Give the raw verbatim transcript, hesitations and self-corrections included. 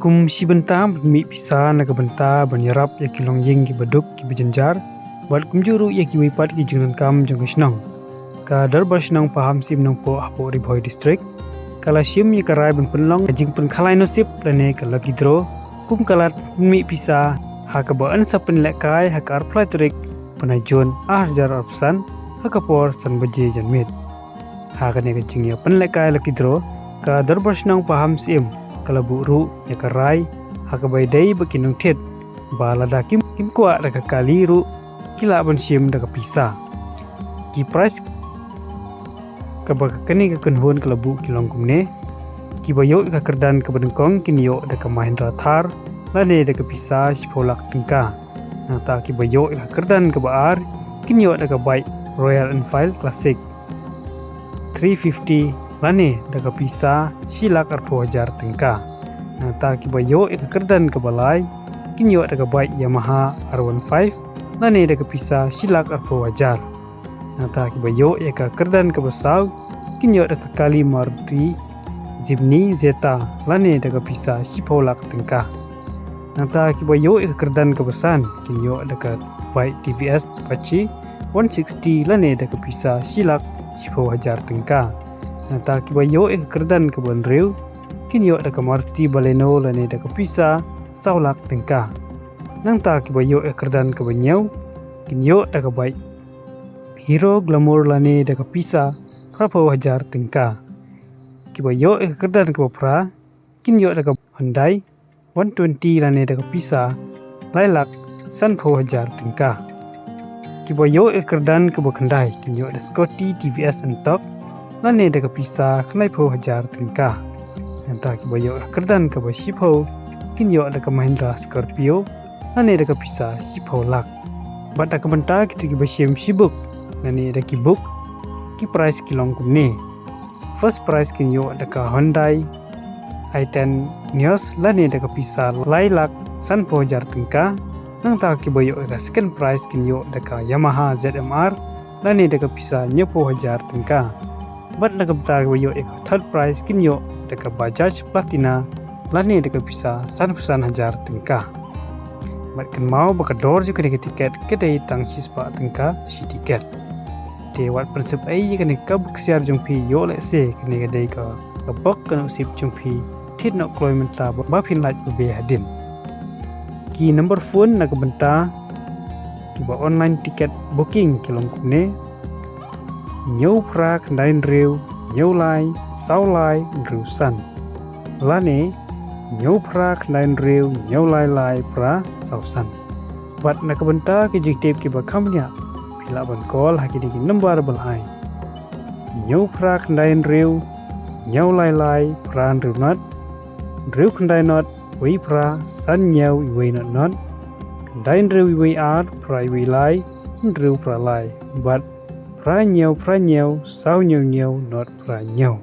Kum shi bynta ban mih pisa na ka bynta ban ïarap ïa ki longïing kiba duk kiba jynjar, bad kumjuh ruh ïa kiwei pat ki jingdonkam jong ka shnong, ka Dorbar Shnong Pahamsyiem Nongpoh hapoh Ri Bhoi District ka la shim ïa ka rai ban pynlong ka jingpynkhalai nasib lane ka lucky draw kum ka lad mih pisa, ha kaba yn sa pynlehkai ha ka arphew tarik bnai Jun arhajar arphew san, ha ka por san baje janmiet. Ha kane ka jingïapynlehkai lucky draw, ka Dorbar Shnong Pahamsyiem ka la buh ruh ïa ka rai ha kaba ïadei bad ki nongthied ba lada kim, kim kwah da ka kali ruh, ki lah ban shim da ka pisa. Ki prize kaba kane ka kynhun ka la buh ki long kumne: kiba ïoh ïa ka kyrdan kaba nyngkong kin ïoh da ka Mahindra Thar lane da ka pisa shiphew lak tyngka. Nangta kiba ïoh ïa ka kyrdan kaba ar kin ïoh da ka bike Royal Enfield Classic three fifty lane da ka pisa shi lak arphew hajar tyngka. Nangta kiba ïoh ïa ka kyrdan kaba lai kin ïoh da ka bike Yamaha R one five lane da ka pisa shi lak arphew hajar. Nangta kiba ïoh ïa ka kyrdan kaba saw kin ïoh da ka kali Maruti Jimny Zeta lane da ka pisa shiphew lak tyngka. Nangta kiba ïoh ïa ka kyrdan kaba san kin ïoh da ka bike T V S Apache one sixty lane da ka pisa shi lak shiphew hajar tyngka. Nangta kiba ïoh ïa ka kyrdan kaba hynriew kin ïoh da ka Maruti Baleno lane da ka pisa saw lak tyngka. Nangta kiba ïoh ïa ka kyrdan kaba hynñiew kin ïoh da ka bike Hero Glamour lane da ka pisa phraphew hajar tyngka. Kiba ïoh ïa ka kyrdan kaba phra kin ïoh da ka Hyundai one twenty lane da ka pisa lai lak sanphew hajar tyngka. Kiba ïoh ïa ka kyrdan kaba khyndai kin ïoh da Scooty T V S Ntorq lane da ka pisa khyndaiphew hajar tyngka. Nangta kiba ïoh ïa ka kyrdan kaba shiphew kin ïoh da ka Mahindra Scorpio lane da ka pisa shiphew lak. Bad da ka bynta kita kiba shim shibuk lane da ki buk, ki prize ki long kumne: first prize kin ïoh da ka Hyundai i ten Neo lane da ka pisa lai lak sanphew hajar tyngka. Nangta kiba ïoh ïa ka second prize kin ïoh da ka Yamaha Z M R lane da ka pisa hynñiewphew hajar tyngka. Bad na ka bynta kiba ïoh ïa ka third prize kin ïoh da ka Bajaj Platina lane da ka pisa sanphew san hajar tyngka. Bad kynmaw ba ka dor jong kane ka tiket ka dei tang shispah tyngka shi tiket. Te wat pynsep ei ïa kane ka bok ksiar jong phi, ïoh lehse kane ka dei ka, ka bok ka nusip jong phi, thied noh kloi mynta ba, ba phin lait ba be hadien. Ki number phone na ka bynta kiba online ticket booking ki long kumne: hynñiew phra khyndai hynriew hynñiew lai saw lai hynriew san, lane hynñiew phra khyndai hynriew hynñiew lai lai phra saw san. Bad na ka bynta ki jingtip kiba kham bniah, phi lah ban call ha kine ki number ba la ai: hynñiew phra khyndai hynriew hynñiew lai lai phra hynriew nod, hynriew khyndai nod wei phra san hynñiew wei nod nod, khyndai hynriew wei ar phra wei lai hynriew phra lai, bad phra hynñiew phra hynñiew saw hynñiew hynñiew nod phra hynñiew.